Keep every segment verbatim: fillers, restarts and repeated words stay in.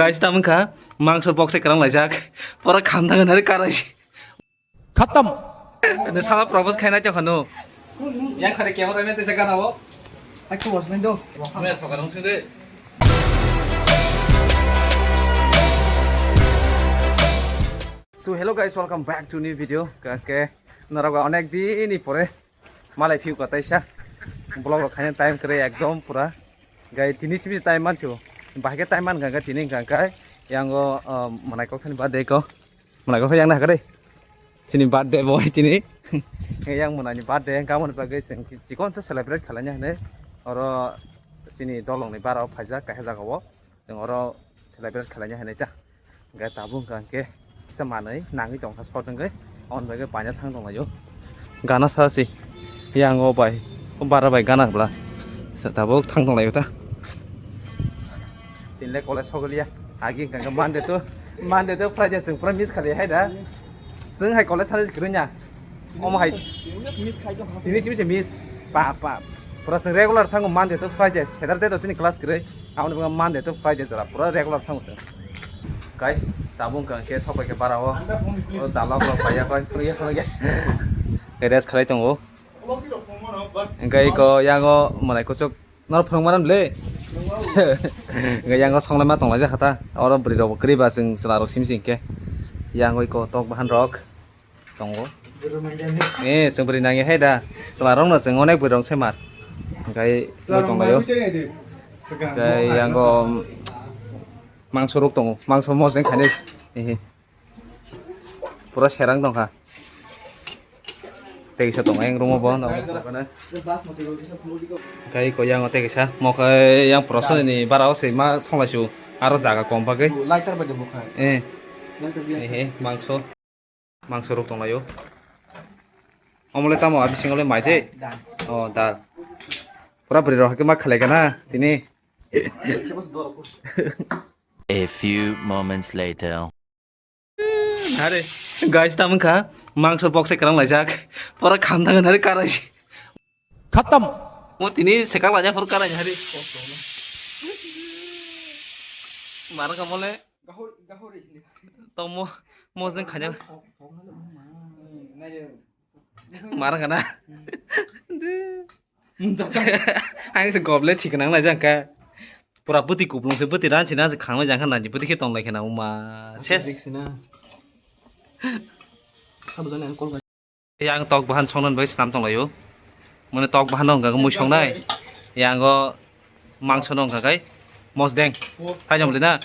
Guys, tamo wngkha mangso box se kwrang laijak. Pura kham thangwi nari karai. Khatam. Nw sama propose khainai tongkha nw. Yang khare camera man tesa gana o. Aku was nai do. Maya thoka nung sing de. So hello guys, welcome back to new video. Kake norok onek din ni pore malai phiu ka taisa vlog rok khaina time kwrwi ekdom pura. Gai tini simi time manchu. Bahai khe time man kha tini kha kai. Yango, um, manai kok thani birthday ko. Manai kok yang na kare. Sini birthday boy tini. Yang manai ni birthday ka mon bagwi sing chikon se celebrate khalanya hne. Oro sini dolong ni bara o phaijak kaisa jaga o. Chwng oro celebrate khlaina hinwi ta. Hwnkhe tabuk hwnkha hwnkhe kisa manwi nangwi tongkha short wngwi. Aboni bagwi paina thang tonglaio. Gana sa se. Yang o bai. O bara bai gana bwla. Sa tabuk thang tonglaio ta. Tinle college sogaliya. Agi hwnkha hwnkhe Monday to, Monday to Friday chwng pura miss khali hai da. Chwng hai college sanwi kwrwngya. Omo hai. Tini simi se miss. Pa, pa. Pura chwng regular thango Monday to Friday. Saturday to chini class kwrwi. Aboni bagwi Monday to Friday jora pura regular thango chwng. Guys, tabuk hwnkha khe sopai khe bara o. O dalok rok paiya koi, phwrwngya phwrwngya. Rest khlai tongo. Hwnkhe iko yango manai kuchuk. Norok phwrwng mano le. Hwnkhe yango songlai ma tonglai jakha ta. Oro bwrwi rok bo kwrwi ba chwng chwla rok simi simi khe. Yango iko tok bahan rok tongo. Eh, chwng bwrwi nangya hai da. Chwla rok no chwng onek bwrwi rok se mar. Hwnkhe tonglai o. Hwnkhe yango mangso rok tongo. Mangso mosdeng khainai. Ehe. Pura serang tongkha. Tei kisa tongo yang room o bo no. Kai ko yang o tei kisa mo kai yang prosoni ni bara o se ma songlai su aro jaga kom bagwi. Lighter bai de bukha. Eh. Lighter biya. Eh, mangso. Mangso rok tonglaio. Omole tamo abi singo le mai de. Dal. Oh, dal. Pura bwrwi rok ke ma khalai gana tini. A few moments later. Are, guys, tamo wngkha mangso box se kwrang laijak. Pura kham thangwi nari karai. Khatam. Mo tini sekak laijak pura karai hari. Mara ka mole. Tong mo, mo jeng khanya. Mara ka na. Ang se goble thik nang laijak ka. Pura bwtwi kuplung se, bwtwi ranchi ranchi khangmai jang kha nani, bwtwi khe tong lai khe na uma. Ses. Yang tok bahan songnan bai snam tong laio. Mane tok bahan no hwnkha mui songnai. Yang o mangso no hwnkha kai mosdeng. Hai jom le na.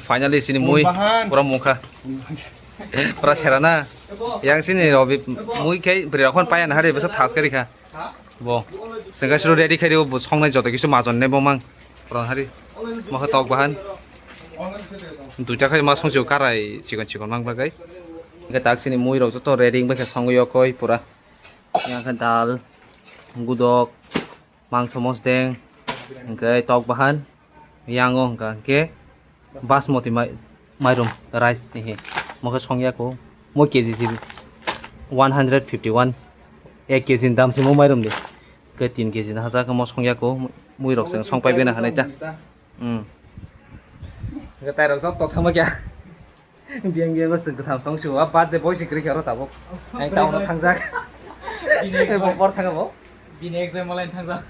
Finally, sini mui pura mungkha. Pura serana. Yang sini robi mui kai beri rokon paya na hari besa thas kari kha. Bo. Sengkai suru ready khai bo songnai joto kisu majon ne bo mang. Pura hari. Mokha tok bahan. Duita khai ma songsi karai chikon chikon mang bagai. Hingke tak sini mui rok joto ready bai khe songwi okoi pura. Yang khe dal, gudok, mangso mosdeng, hingke tok bahan, yango hingka hingke basmati mai-, mairum, rice ni hi, mo khe songya ko, mo K G si one hundred fifty one, ek K G ni dam se mo mairum de, ke tin K G ni haja ke mo songya ko, mui rok song pai bena hanai ta. Hmm. Hingke tai rok jok to thangma kya. Biyang biyang o chwng kwtham tong sio, a birthday boy se kwrwi khe oro tabuk. Ang town o thangjak. Bini exam. Bo bor thanga bo. Bini exam malai thangjak.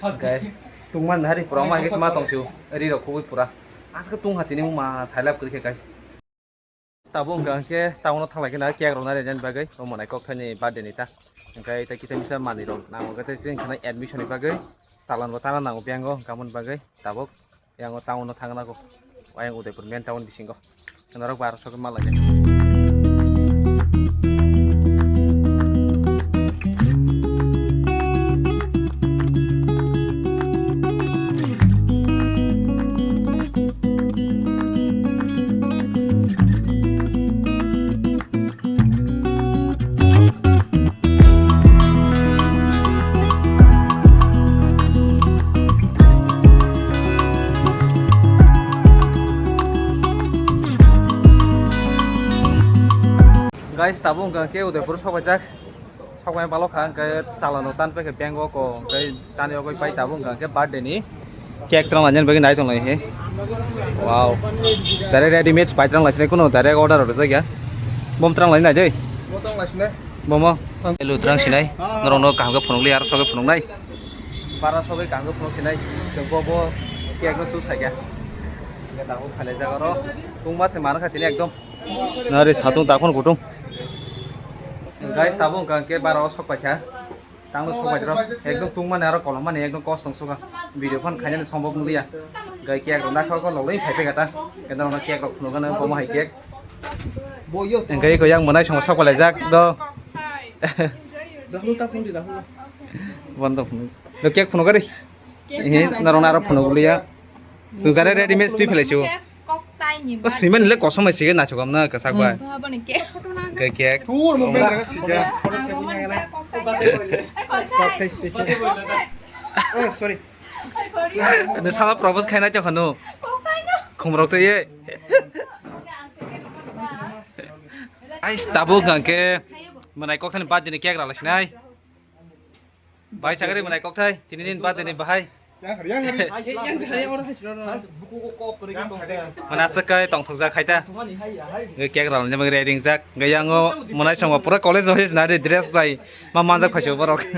Hingke tungman hari pura ma hingke ma tong sio, ri rok khogwi pura. Aske tung hatini ma sailap kwrwi khe guys. Tabuk hingka hingke town o thanglai khe na cake rok nari nani bagwi, omo nai kok thaini birthday ni ta. Hingke tei kisa misa manwi rok nango, hingke tei chini khana admission ni bagwi. Chalan bo tana nango biyang o, hingka mon bagwi tabuk. Yang o town o thangna go. Ayang Udaipur main town bisingo. Norok bar sok ma lai. Guys, tabuk wngkha khe Udaipur sokpaijak. Sokpai balok kha, hwnkhe chalano tan paikha bank o ko, hwnkhe tani ogwi pai tabuk wngkha khe birthday ni cake twrang lainani bagwi nai tonglai he. Wow. Direct ready made pai twrang laisinai, kuno direct order rwjak ya. Bom twrang lainai dei. Bom twrang laisinai. Bomo. Ang- Elu twrang sinai. Ah. Norokno kaham khe phunukli aro sogwi phunuknai. Bara sogwi kaham khe phunuk sinai. Chwng bo bo cake no su saikha. Hwnkhe tabuk phailaijak aro. Tungma se manwkha tini ekdom. Nari satung takhon kutung. Guys, tabuk wngkha khe bara o sok paikha. Tangno sok paikha. Ekdom tungmani aro kolomani ekdom kostong suka. Video phan khainani sombok nukliya. Gai cake rok naithok khe loloi phai phai kata. Kenda ono cake rok phunukgano bomo hai cake. Engkai ko yang mwnai songo sok palaijak do. Rahul ta phone di, Rahul. Bon do phunuk. Do cake phunuk ari. He, narong naro phunuk liya. Sung jare ready made twi phelaisio. Kok tai ni. O ba. Simen le kosom mai sige naithok amna kasak bai. Hmm. Ba bani ke. Ke ke. Tur mo ben daga sika. Kok tai special. Oh, sorry. Ne sala propose khaina to khanu. Khumrok to ye. Ai tabuk hwnkhe mwnai kok thani birthday ni cake rala sinai. Bai sagari mwnai kokthai, tini din birthday ni bahai. Yang hari, yang hari. Mwnai aswk kai tongthokjak khai ta. Nge cake ralni bagwi ready wngjak. Nge yango mwnai songbo pura college o his nari dress bai ma manjak phaisio borok.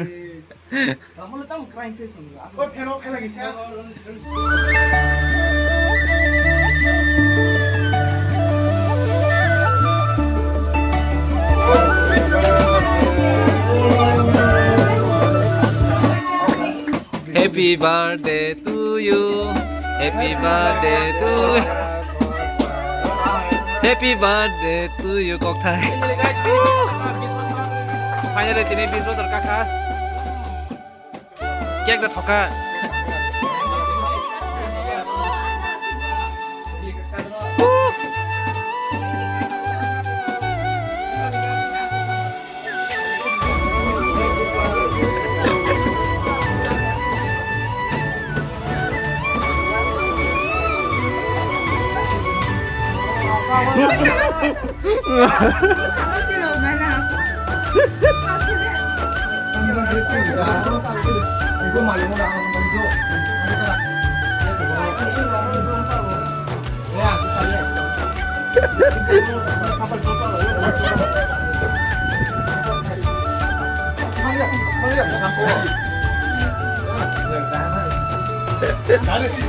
Happy birthday to you. Happy birthday to you. Happy birthday to you, kokthai. Finally, tini bis bosor kakha. Cake da thoka.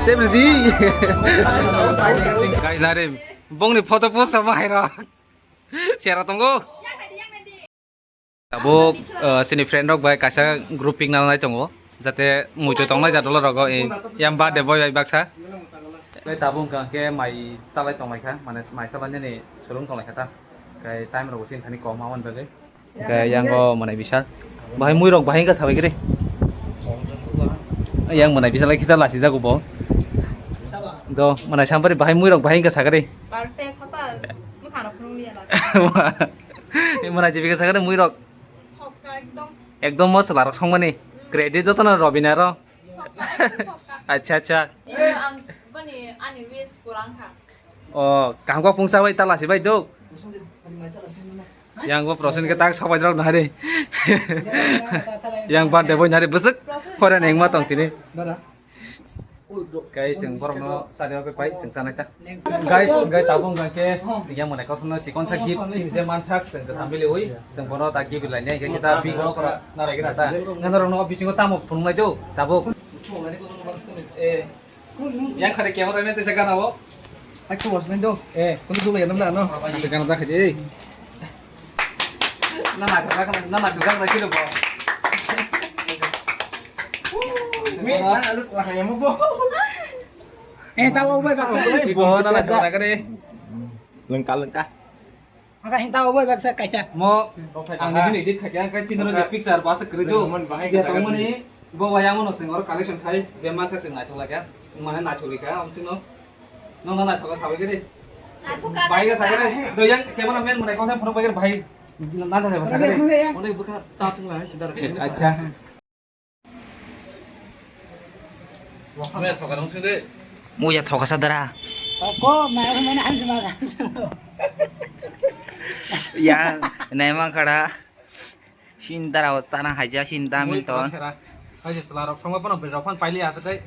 Temredi. Guys, nari bongni photo post sama hai rok. Sera tongo. Tabuk, eh, sini friend rok bai kaisa group picnic nai tongo, jate muitu tongnai jat dolo rogo, eh, yang birthday boy bai baksa. Bai tabuk hwnkha khe mai chalai tonglaikha, mane mai chalai nini swrwng tonglaikha ta. Kai time rogo sini thani kom amon bagwi. Kai yango mane bisa. Bahai mui rok bahai ka sabai kiri. Yang mane bisa lai kisa lasi jago bo. Do mane sampari bahai mui rok bahai ka sagari. Perfect, khopal. Mukha rok phunung liya la. Mwnai jibika sakhe mui rok. Thokka ekdom. Ekdom mo chwla rok songmani. Mm. Credit jotono Robina ro. Thokka, ekdom thokka. Acha, acha. Iyo ang bani ani wish purang kha. O, kaham kok pungsa bai tala si bai dok. Yang bo prosen ke tak sabai rok nahari. Yang birthday boy nahari besek. Khore nengma tong tini. Dada. Kai chwng borokno chari pai pai chwng chanai ta. Guys, hwnkhe tabuk hwnkhe chwng yang mwnai kothomno chikonsa gift chwng je mansak chwng kwtham miliwi chwng bono ta gift lainai hwnkhe kisa big bono kora narai khe ta. Nang norokno bisingo tamo phunuknai do tabuk. Eh, yang khare camera man tesa gana bo. Aku was nendo. Eh, kono dulu ya namla no. Asa gana da khadi. Na na ka na na ka na kilo bo. Mi na alu wahai mo bo. Eh, tahu apa baksa? Ibo na na ka na ka de. Lengka lengka. Maka hing tahu apa baksa kaisa. Mo ang ni sini edit khaja kai sini je picture basa kri do. Je tong mani bo wayang no sing or collection khai je mansa sing na thula ka. Mane na thuli ka am sino. Nong na thula sabai kri. Bai ga sagai do yang camera man mane kong phone bai ga bai. Na na sagai. Onek bukha ta chungla hai sidar. Acha. Muya thoka dong sini. Muya thoka sadara. Toko mai mai an ma. Ya, naima khara. Sinta rao chana haja sinta minton. Hai je chwla rok songma phano bwrwi rok phan paili aswk kai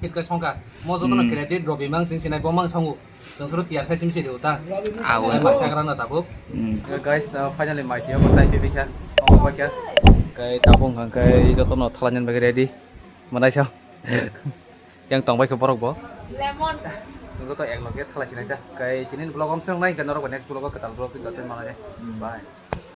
hit kai songkha. Mo joto no credit Robi mang sing sinai bo mang songo. Song suru tiar khai sim siri uta. Awo. Mai sagra na tabuk. Hmm. Guys, uh, finally mai tiyo bo sai tibi kha. Omo ba kha. Kai tabung hang kai joto no thalanjan bagi ready. Manai sa. Yang tong bai khe borok bo. Lemon. Song joto ek loge thala sinai ta. Kai tinin vlog om song nai kai norok next vlog o kwtal vlog tin tin manai. Bye.